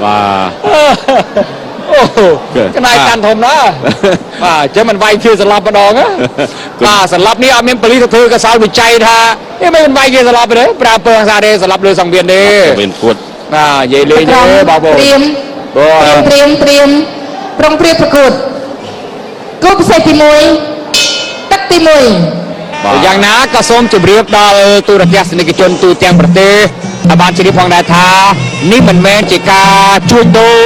បាទ អូកណៃកាន់ធំណាស់បាទអញ្ចឹងមិនវាយគេសន្លប់ម្ដងណាបាទសន្លប់នេះអត់មានប៉ូលីសទៅធ្វើកសលវិច័យថាអេមិនវាយគេសន្លប់ទេប្រើពើហិង្សាទេសន្លប់លើសង្វៀនទេ មានពួត បាទនិយាយលេងទេបងប្អូន ត្រៀម បាទ ត្រៀមត្រៀមប្រុងប្រៀបប្រកួតគូពិសេសទី1ទឹកទី1 បាទ យ៉ាងណាក៏សូមជម្រាបដល់ទូរទស្សនិកជនទូទាំងប្រទេសឲ្យបានជ្រាបផងដែរថានេះមិនមែនជាការជួញដូរ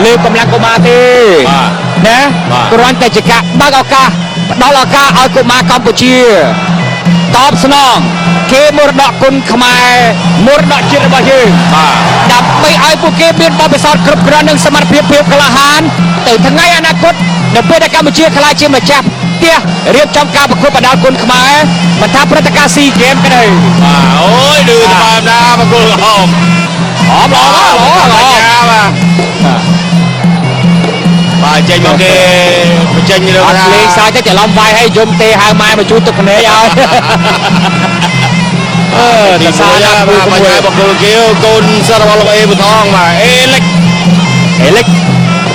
លើកម្លាំងកុមារទេ បាទ ណា បាទ គ្រាន់តែជាការបើកឱកាសផ្ដល់ឱកាសឲ្យកុមារកម្ពុជាតបស្នងគេមរតកគុណខ្មែរមរតកជាតិរបស់យើង បាទ ដើម្បីឲ្យពួកគេមានបទពិសោធន៍គ្រប់គ្រាន់និងសមត្ថភាពភាពក្លាហានទៅថ្ងៃអនាគតនៅពេលដែលកម្ពុជាក្លាយជាម្ចាស់ផ្ទះរៀបចំការប្រកួតបដាល់គុណខ្មែរមិនថាព្រឹត្តិការណ៍ SEA Games ក្តី បាទអូយឌឺតបែបណាបង្គោលក្រហម អមល្អល្អល្អ បញ្ញាបាទបាទចេញមកគេបញ្ចេញលើ អត់លេងសើចទេច្រឡំវាយឲ្យយំទេហៅម៉ែមកជួយទឹកភ្នែកឲ្យអឺ ទី តសា មួយ ណា បាទបញ្ញាបង្គោលគេកូនសិស្សរបស់លោកអេបថងបាទអេលិច អេលិច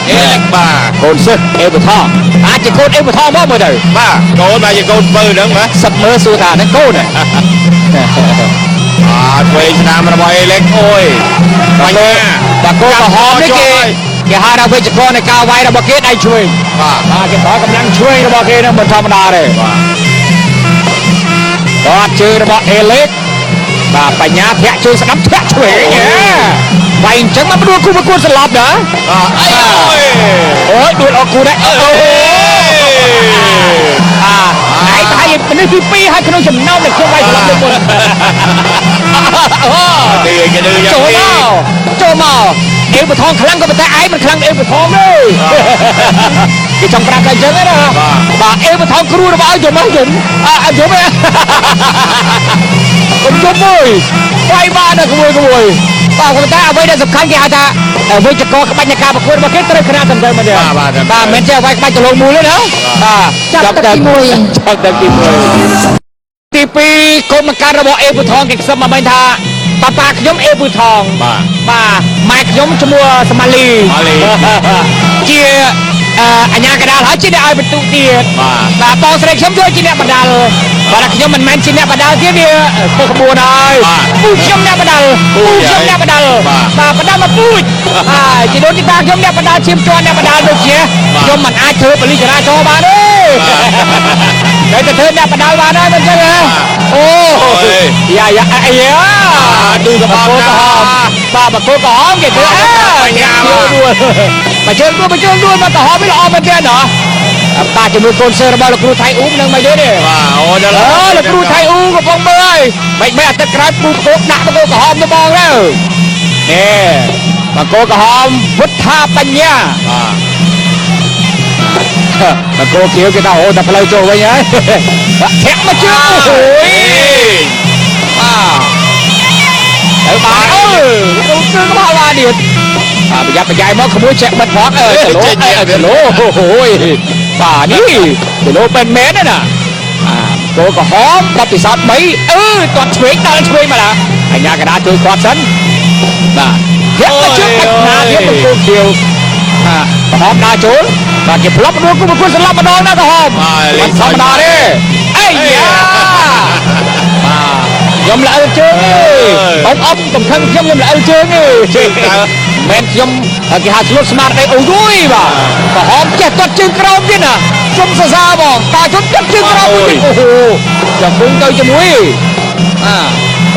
អេលិចបាទ កូនសិស្សអេបថងអាចជាកូនអេបថងមកមើលទៅ បាទកូនបាទជាកូនពៅហ្នឹងបាទ សឹកមើលសួរថាហ្នឹងកូនហ៎ បាទឆ្វេងស្នាមរបស់អេលិចអូយបញ្ញា បាគោក្រហមនេះគេគេហៅថាវេជ្ជករនៃការវាយរបស់គេដៃឆ្វេង បាទ បាទគេប្រើកម្លាំងឆ្វេងរបស់គេនឹងមិនធម្មតាទេ បាទ បាទជើងរបស់អេលិកបាទបញ្ញាធាក់ជើងស្ដាំធាក់ឆ្វេងហ៎វាយអញ្ចឹងមកដួលគូប្រកួតស្លាប់ណា បាទអីអូយ អូយដួលអកគូដែរអូអាឯងតែមនុស្សទី2ហើយក្នុងចំណោមដែលខ្ញុំវាយស្លាប់លើមុន ទីគេឌឺយ៉ាង ចូល នេះ មកចូលមកអេវបថងខ្លាំងក៏ប៉ុន្តែឯងមិនខ្លាំងអេវបថងទេគេចង់ប្រាប់តែអញ្ចឹងណាបាទអេវបថងគ្រូរបស់ឲ្យយំហ៎យំអើយំហ៎កុំយំមួយវាយបានដល់ក្មួយក្មួយបាទប៉ុន្តែអ្វីដែលសំខាន់គេហៅថាវេជ្ជករក្បាច់នៃការប្រកួតរបស់គេត្រូវខ្នាតត្រឹមត្រូវមែនទេ បាទ បាទមិនចេះវាយក្បាច់ដលងមូលទេណាបាទ ចាប់ទឹកទី1 ចាប់ទឹកទី1ទី2កូនបង្កើតរបស់អេពូថងគេខ្សឹបមកវិញថាប៉ាប៉ាខ្ញុំអេពូថង បាទ បាទម៉ែខ្ញុំឈ្មោះសម៉ាលី ម៉ាលី ជាអញ្ញាកដាលហើយជាអ្នកឲ្យបន្ទុកទៀត បាទ បាទបងស្រីខ្ញុំជួយជាអ្នកបដាល់បាទខ្ញុំមិនមែនជាអ្នកបដាល់ទេវាខុសក្បួនហើយ បាទ ពូខ្ញុំអ្នកបដាល់ពូខ្ញុំអ្នកបដាល់ បាទ បាទបដាល់មកពូជហើយជីដូនជីតាខ្ញុំអ្នកបដាល់ឈាមជ័រអ្នកបដាល់ដូចជាខ្ញុំមិនអាចធ្វើបលិចរាចរណ៍បានទេតែទៅធ្វើអ្នកបដាល់បានហើយមិនចឹងហ៎អូយ៉ាយ៉ាអាយ៉ា ឌឺកប ក្រ ណា ហមបាទបកគោក្រហមគេធ្វើអើ បញ្ញាបាទ ដួលមកជើងដួលមកជើងដួលមកក្រហមវាល្អមែនទេណោះបាទជាមួយកូនសើរបស់លោកគ្រូថៃអ៊ូមនឹងមកយល់ទេ បាទអូដល់ អើលោកគ្រូថៃអ៊ូកំពុងមើលហើយមិនមិនអាទិត្យក្រោយពូគោកដាក់បង្គោលក្រហមទៅបងទៅនេះបង្គោលក្រហមវុទ្ធាបញ្ញា បាទ បង្គោលខៀវគេថាអូតែផ្លូវចូលវិញហើយធាក់មកជើងអូយបាទទៅបានអើទៅគឺក្បាលបានទៀតបាទប្រយ័ត្នប្រយែងមកក្មួយចេះបិទផងអើចលោអើចលោអូយបាទនេះចលោមែនមែនណា គោក្រហមបទពិសោធន៍3អឺទាត់ឆ្វេងដល់ឆ្វេងមកឡាអញ្ញាកដាជួយគាត់សិនបាទធាក់ទៅជើងដាច់ណាទៀតបង្គោលខៀវបាទក្រហមដើរចូលបាទគេផ្លប់ដួលគូប្រកួតស្លាប់ម្ដងណាក្រហម បាទ មិនធម្មតាទេអីយ៉ាបាទខ្ញុំល្អិលជើងទេអ៊ំអ៊ំកំខឹងខ្ញុំខ្ញុំល្អិលជើងទេមិនខ្ញុំគេហៅស្លុតស្មារតីអូយបាទក្រហមចេះទាត់ជើងក្រោមទៀតណាជុំសរសើរបងតាជុំទាត់ជើងក្រោមទៀតអូហូចាំពុងទៅជាមួយអា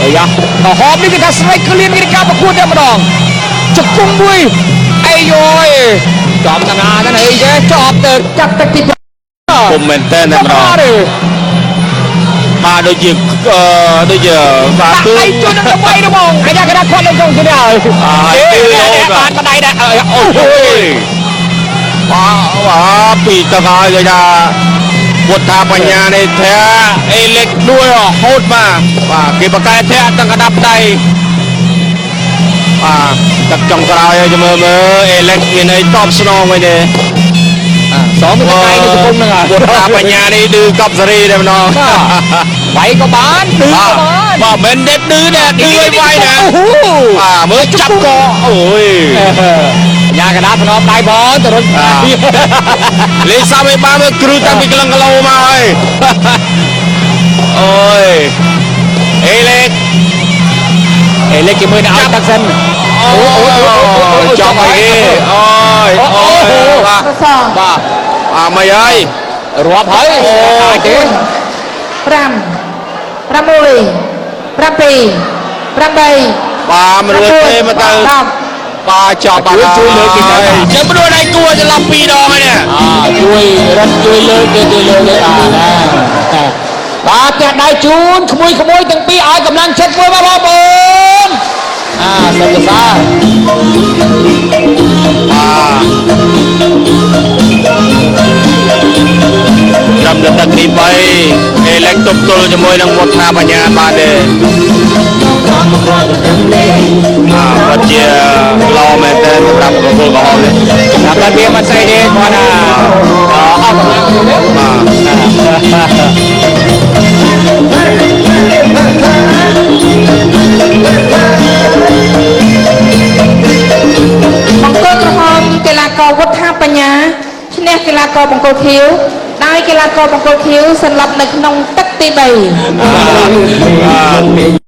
អាយ៉ាក្រហមនេះគេថាស្រីក្លៀនគេការប្រកួតតែម្ដងជង្គង់មួយអីយយចំតាណាទៅអីចេះចប់ទៅ ចាប់ទឹកទី គុំមែនតើតែម្ដង ទេ បាទដូចជាអឺដូចជាបាទ ដាក់ គឺ ដៃជួយនឹងទៅទៅបងអាយ៉ាកដាគាត់លេងក្នុងទៀតហើយបានបដៃដែរអូយ បាទបាទពីទឹកហើយគេថាវុទ្ធាបញ្ញានេះធាអេលិចដួលរហូតបាទបាទគេបកកែធាក់ទាំងកដាប់ដៃបាទទឹកចុងក្រោយហើយមើលមើលអេលិចមានអីតបស្នងវិញទេ សងទៅដៃនៅកំពុងហ្នឹង វុទ្ធាបញ្ញានេះឌឺកប់សេរីតែម្ដង បាទ វាយក៏បានឌឺ បាទ ក៏បាន បាទមិនមែនឌឺដែរឌឺឲ្យវាយណា អូហូ បាទមើលចាប់កអូយ ញ៉ាកដាភ្នំដៃបងទៅរុញ លេងសាប់ឲ្យបានមើលគ្រឹះតាំងពីក្លឹងគីឡូមកហើយអូយអេលេក អេលេកគេមើលឲ្យទឹកសិន អូអូចាប់ឲ្យគេអូយអូយបាទ សង បាទ អាមិនហើយ រាប់ហើយអាចទេ 5 6 7 8 បាទមិនរួចទេមកទៅ 10 បាទចាប់បាទ ជួយលើកគេទៅ ចាំមិនរួចដៃគួរច្រឡំពីរដងហើយនេះ អាជួយរត់ជួយលើកគេជួយលើកគេបាទណាបាទផ្ទះដៃជូនក្មួយក្មួយទាំងពីរឲ្យកម្លាំងចិត្តមួយបាទបងប្អូនអាសូមសរសើរ បាទត្រឹមតែទឹកទី3អេឡិចទប់ទល់ជាមួយនឹងវុធាបញ្ញាបាទទេអាពិតជាល្អមែនទែនសម្រាប់បង្គោលក្រហមនេះ សម្រាប់តែវាមិនស្អីទេគាត់ថាអស់កម្លាំងទៅ បាទ បង្គោលក្រហមកីឡាករវុធាបញ្ញាឈ្នះកីឡាករបង្គោលខៀវដោយកីឡាករបង្គោលខៀវសន្លប់នៅក្នុងទឹកទី3 បាទ